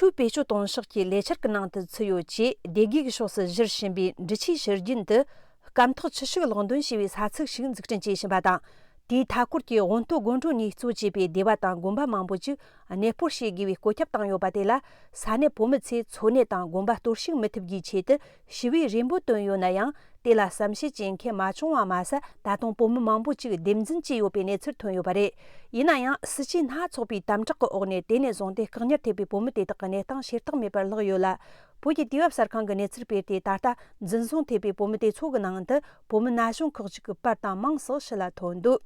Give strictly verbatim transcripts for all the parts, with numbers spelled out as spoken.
ཕུད་བེད་སྤྱོད་གཏོང་ཕྱོགས་ཀྱི་ལས་འཆར་གྱི་ནང་དུ་ཚུད་ཡོད་ཅེས། སྡེ་དགེ་གི་ཕྱོགས་སུ་བཞུར་བཞིན་པའི་འབྲི་ཆུའི་ཕྱི་རྒྱུན་དུ་སྐམ་ཐག་ཆུ་ཤུགས་གློག་འདོན་བྱས་པའི་ས་ཚིགས་ཤིག་འཛུགས་སྐྲུན་བྱེད་བཞིན་པ་དང་། དེའི་མཐའ་འཁོར་གྱི་དབོན་སྟོད་དགོན་གྲོང་གཉིས་གཙོ་བྱས་པའི་སྡེ་བ་དང་དགོན་པ་མང་པོ་ཅིག་གནས་སྤོར་བྱེད་དགོས་པའི་བཀོད་ཁྱབ་བཏང་ཡོད་པ་དེ་ལ། ས་གནས་བོད་མི་ཚོས་འཚོ་གནས་དང་དགོན་པ་གཏོར་བཤིག་མི་ཐུབ་རྒྱུའི་ཆེད་དུ་ཞི་བའི་རེ་འབོད་བཏོན་ཡོད་ན་ཡང་། དེ་ལ་བསམ་ཤེས་བྱེད་མཁན་མ་བྱུང་བ་མ་ཟད། ད་དུང་བོད་མི་མང་པོ་ཅིག་སྡེབ་འཛིན་བྱས་ཡོད་པའི་གནས་ཚུལ་ཐོན་ཡོད་པ་རེད། ཡིན་ན་ཡང་། སྲིད་ཇུས་སྣ་ཚོགས་པའི་དམ་དྲག་གི་འོག་ནས། དེ་ནས་བཟུང་སྟེ་བཀག་ཉར་ཐེབས་པའི་བོད་མི་དེ་དག་གི་གནས་སྟངས་ཤེས་རྟོགས་མེད་པར་ལྷག་ཡོད་ལ། བོད་ཀྱི་དུས་བབ་གསར་ཁང་གི་གནས་ཚུལ་སྤེལ་ཏེ། ད་ལྟ་འཛིན་བཟུང་ཐེབས་པའི་བོད་མི་དེ་ཚོ་གི་ནང་དུ་བོད་མི་ན་གཞོན་ཁག་ཅིག་གི་པར་དང་མིང་སོགས་ཕྱི་ལ་ཐོན་འདུག་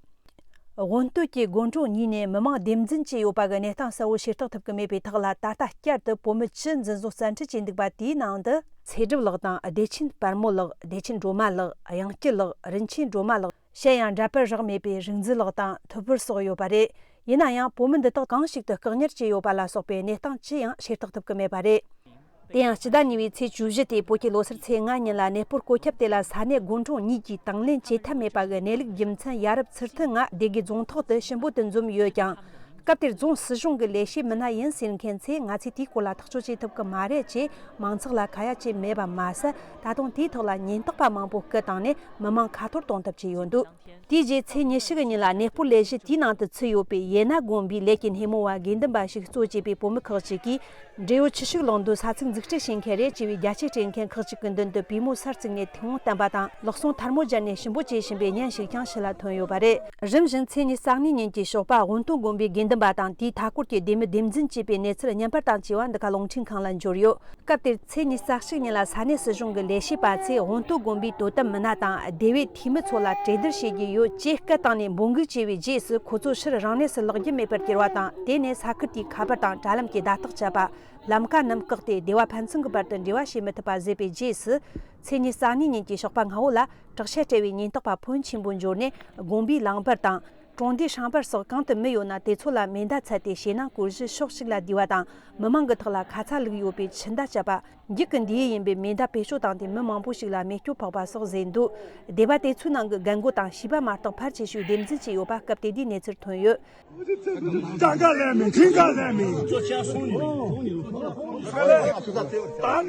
དབོན་སྟོད་ཀྱི་དགོན་གྲོང་གཉིས་ནས་མི་མང་སྡེབ་འཛིན་བྱས་ཡོད་པ་གི་གནས་སྟངས་གསལ་བོ་ཤེས་རྟོགས་ཐུབ་ཀྱི་མེད་པའི་ཐོག་ལ། ད་ལྟ་བསྐྱར་དུ་བོད་མི་བཅུ་འཛིན་བཟུང་བཙན་ཁྲིད་བྱས་འདུག་པ། དེའི་ནང་དུ་ཚེ་སྒྲུབ་ལགས་དང་། བདེ་ཆེན་དཔལ་མོ་ལགས། བདེ་ཆེན་སྒྲོལ་མ་ལགས། གཡང་སྐྱིད་ལགས། རིན་ཆེན་སྒྲོལ་མ་ལགས། གཞན་ཡང་འདྲ་པར་རག་མེད་པའི་རིག་འཛིན་ལགས་དང་ཐུབ་པར་སོགས་ཡོད་པ་རེད། ཡིན་ན་ཡང་། བོད་མི་འདི་དག་གང་ཞིག་ཏུ་བཀག་ཉར་བྱས་ཡོད་པ་ལ་སོགས་པའི་གནས་སྟངས་ཅི་ཡང་ཤེས་རྟོགས་ཐུབ་ཀྱི་མེད་པ་རེད། དེ་ཡང་། སྤྱི་ཟླ་གཉིས་པའི་ཚེས་བཅུ་བཞི་སྟེ། བོད་ཀྱི་ལོ་སར་ཚེས་ལྔ་ཉིན་ལ་གནས་སྤོར་བཀོད་ཁྱབ་དེ་ལ་ས་གནས་དགོན་གྲོང་གཉིས་ཀྱིས་དང་ལེན་བྱེད་ཐབས་མེད་པ་གི་གནས་ལུགས་རྒྱུ་མཚན། ཡ་རབས་ཚུལ་མཐུན་ལྔ་སྡེ་དགེ་རྫོང་ཐོག་ཏུ་ཞུ་འབོད་དུ་འཛོམས་ཡོད་ཀྱང་། སྐབས་དེར་རྫོང་སྲིད་གཞུང་གི་ལས་བྱེད་མི་སྣ་ཡིན་ཟེར་མཁན་ཚོས་ང་ཚོས་དེའི་སྐོར་ལ་ཐག་གཅོད་བྱེད་ཐུབ་ཀྱི་མ་རེད་ཅེས་མང་ཚོགས་ལ་ཁ་ཡ་བྱས་མེད་པ་མ་ཟད། ད་དུང་དེའི་ཐོག་ལ་ཉེན་རྟོག་པ་མང་པོ་སྐུལ་བཏང་ནས་མི་མང་ཁ་འཐོར་གཏོང་ཐབས་བྱས་ཡོད་འདུག་དེའི་རྗེས་ཚེས་ཉི་ཤུ་གི་ཉིན་ལ་གནས་སྤོར་ལས་གཞི་དེའི་ནང་དུ་ཚུད་ཡོད་པའི་ཡེ་ན་དགོན་པའི་ལས་ཀྱི་སྣེ་མོ་བ་དགེ་འདུན་པ་ཞིག་གཙོ་བྱས་པའི་བོད་མི་ཁག་ཅིག་གིས། འབྲེལ་ཡོད་ཆུ་ཤུགས་གློག་འདོན་ས་ཚིགས་འཛུགས་སྐྲུན་བྱེད་མཁན་རེད་ཅེས་པའི་རྒྱ་ཆེ་སྤྲད་མཁན་ཁག་ཅིག་གི་མདུན་དུ་པུས་མོ་སར་བཙུགས་ནས་ཐུན་མོང་བསྟན་པ་དང་ལག་ཟུང་ཐལ་མོ་སྦྱར་ནས་ཞུ་འབོད་བྱེད་བཞིན་པའི་བརྙན་ཞིག་ཀྱང་ཕྱི་ལ་ཐོན་ཡོད་པ་རེད། རིམ་བཞིན་ཚེས་ཉི་ཤུ་རྩ་གཉིས་ཉིན་གྱི་ཞོགས་པ་དབོན་སྟོད་དགོན་པའི་དགེ་འདུན་པ་དང་དེའི་མཐའ་འཁོར་གྱི་སྡེ་མི་སྡེབ་འཛིན་བྱས་པའི་གནས་ཚུལ་བརྙན་པར་དང་བཅས་པ་འདི་ག་རླུང་འཕྲིན་ཁང་ལ་འབྱོར་ཡོད། སྐབས་དེར་ཚེས་ཉི་ཤུ་རྩ་གཅིག་ཉིན་ལ་ས་གནས་སྲིད་གཞུང་གི་ལས་བྱེད་པ་ཚོས་དབོན་སྟོད་དགོན་པའི་དོ་དམ་མི་སྣ་དང་སྡེ་བའི་འཐུས་མི་ཚོ་ལ་གྲོས་བསྡུར་བྱེད་ཀྱི་ཡོད་ཅེས་སྐད་བཏང་ནས་འབོད་འགུག་བྱས་པའི་རྗེས་སུ། ཁོ་ཚོ་ཕྱིར་རང་གནས་སུ་ལོག་རྒྱུ་མེད་པར་གྱུར་བ་དང་། དེ་ནས་ས་ཁུལ་དེའི་ཁ་པར་དང་དྲ་ལམ་གྱི་བརྡ་རྟགས་ཆད་པ། ལམ་ཀ་རྣམས་བཀག་སྟེ་སྡེ་བ་ཕན་ཚུན་གྱི་བར་དུ་འབྲེལ་བ་བྱེད་མི་ཐུབ་པ་བཟོས་པའི་རྗེས་སུ། ཚེས་ཉི་ཤུ་རྩ་གཉིས་ཉིན་གྱི་ཞོགས་པ་སྔ་བོ་ལ་དྲག་ཆས་སྤྲས་པའི་ཉེན་རྟོག་པ་ཕོན་ཆེན་པོ་འབྱོར་ནས་དགོན་པའི་ལམ་བར་དང་། གྲོང་སྡེའི་ཤང་པར་སོགས་གང་དུ་མི་ཡོད་ན་དེ་ཚོ་ལ་མེ་མདའ་ཚད་དེ་ཞེད་སྣང་སྐོར་གཞི་ཕྱོགས་གཅིག་ལ་བསྡུས་པ་དང་། མི་མང་གི་ཐོག་ལ་ཁ་ཚ་ལུག་ཡོད་པའི་འཆི་མདའ་བཅད་པ། འགྱིག་གི་འདུས་ཡུལ་ཡིན་པའི་མེ་མདའ་བེད་སྤྱོད་བཏང་སྟེ་མི་མང་པོ་ཞིག་ལ་རྨས་སྐྱོན་ཕོག་པ་སོགས་བཟོས་འདུག་སྡེ་བ་དེ་ཚོའི་ནང་གི་རྒན་རྒོན་དང་བྱིས་པ་མ་གཏོགས་ཕལ་ཆེ་ཤོས་སྡེབ་འཛིན་བྱས་ཡོད་པ་སྐབས་དེ་དུས་གནས་ཚུལ་ཐོན་ཡོད། ཀྱང་ཀ་ལས་མིན་ཁྱིམ་ཀ་ལས་མིན།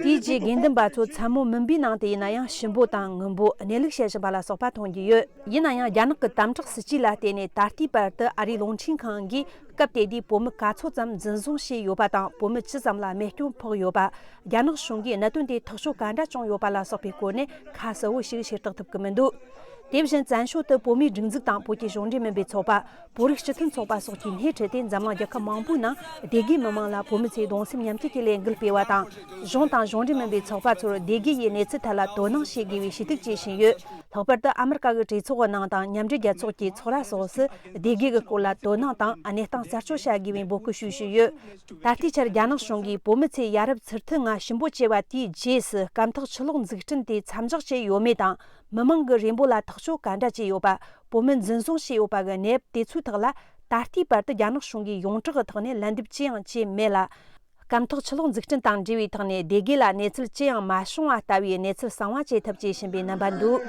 དེའི་རྗེས་དགེ་འདུན་པ་ཚོ་མཚན་མོ་མུན་པའི་ནང་དུ་ཡིན་ན་ཡང་ཞུ་འབོད་དང་ངུ་འབོད། གནས་ལུགས་བཤད་བཞིན་པ་ལ་སོགས་པ་མཐོང་རྒྱུ་ཡོད། ཡིན་ན་ཡང་རྒྱ་ནག་གི་དམ་དྲག་སྲིད་ཇུས་ལ་བརྟེན་ནས་ད་ལྟའི་བར་དུ་ཨ་རིའི་རླུང་འཕྲིན་ཁང་གིས་སྐབས་དེ་དུས་བོད་མི་ག་ཚོད་ཙམ་འཛིན་བཟུང་བྱས་ཡོད་པ་དང་། བོད་མི་ཅི་ཙམ་ལ་རྨས་སྐྱོན་ཕོག་ཡོད་པ། རྒྱ་ནག་གཞུང་གིས་གནད་དོན་དེ་ཐག་གཅོད་ག་འདྲ་བྱུང་ཡོད་པ་ལ་སོགས་པའི་སྐོར་ནས་ཁ་གསལ་བོ་ཞིག་ཤེས་རྟོགས་ཐུབ་ཀྱི་མི་འདུག་དེ་བཞིན་བཙན་བྱོལ་དུ་བོད་མིའི་སྒྲིག་འཛུགས་དང་བོད་ཀྱི་གཞུང་འབྲེལ་མིན་པའི་ཚོགས་པ། བོད་རིགས་སྤྱི་མཐུན་ཚོགས་པ་སོགས་ཀྱིས་སྣེ་ཁྲིད་དེ་འཛམ་གླིང་རྒྱལ་ཁབ་མང་པོའི་ནང་སྡེ་དགེའི་མི་མང་ལ་བོད་མི་ཚོས་གདུང་སེམས་མཉམ་སྐྱེད་ཀྱི་ལས་འགུལ་སྤེལ་བ་དང་། གཞུང་དང་གཞུང་འབྲེལ་མིན་པའི་ཚོགས་པ་ཚོར་སྡེ་དགེ་ཡི་གནས་ཚུལ་ཐད་ལ་དོ་སྣང་བྱེད་དགོས་པའི་ཞུ་གཏུག་བཅས་བྱས་ཡོད། ལྷག་པར་དུ་ཨ་མི་རི་ཀ་གི་གྲོས་ཚོགས་ཀྱི་ནང་དང་མཉམ་འབྲེལ་རྒྱལ་ཚོགས་ཀྱི་ཚོགས་ར་སོགས་སུ་སྡེ་དགེ་གི་སྐོར་ལ་དོ་སྣང་དང་གནས་སྟངས་རྩད་གཅོད་བྱ་དགོས་པའི་འབོད་སྐུལ་ཞུས་བཞིན་ཡོད། ད་ལྟའི་ཆར་རྒྱ་ནག་གཞུང་གིས་བོད་མི་ཚོས་ཡ་རབས་ཚུལ་མཐུན་ལྔ་ཞུ་འབོད་བྱས་པ་དེའི་རྗེས་སུ། སྐམ་ཐག་ཆུ་གློག་འཛུགས་སྐྲུན་དེ་མཚམས་འཇོག་བྱས་ཡོད་མེད་དང་། མི་མང་གི་རེ་འབོད་ལ་ཐག་གཅོད་ག་འདྲ་བྱས་ཡོད་པ། བོད་མི་འཛིན་བཟུང་བྱས་ཡོད་པ་གི་གནས་བབ་དེ་ཚོའི་ཐོག་ལ། ད་ལྟའི་བར་དུ་རྒྱ་ནག་གཞུང་གིས་ཡོངས་གྲགས་ཀྱི་ཐོག་ནས་ལན་འདེབས་ཅི་ཡང་བྱས་མེད་ལ། སྐམ་ཐག་ཆུ་གློག་འཛུགས་སྐྲུན་དང་འབྲེལ་བའི་ཐོག་ནས་སྡེ་དགེ་ལ་གནས་ཚུལ་ཅི་ཡང་མ་བྱུང་བ་ལྟ་བུའི་གནས་ཚུལ་གསང་བ་བྱེད་ཐབས་བྱེད་བཞིན་པའི་རྣམ་པ་འདུག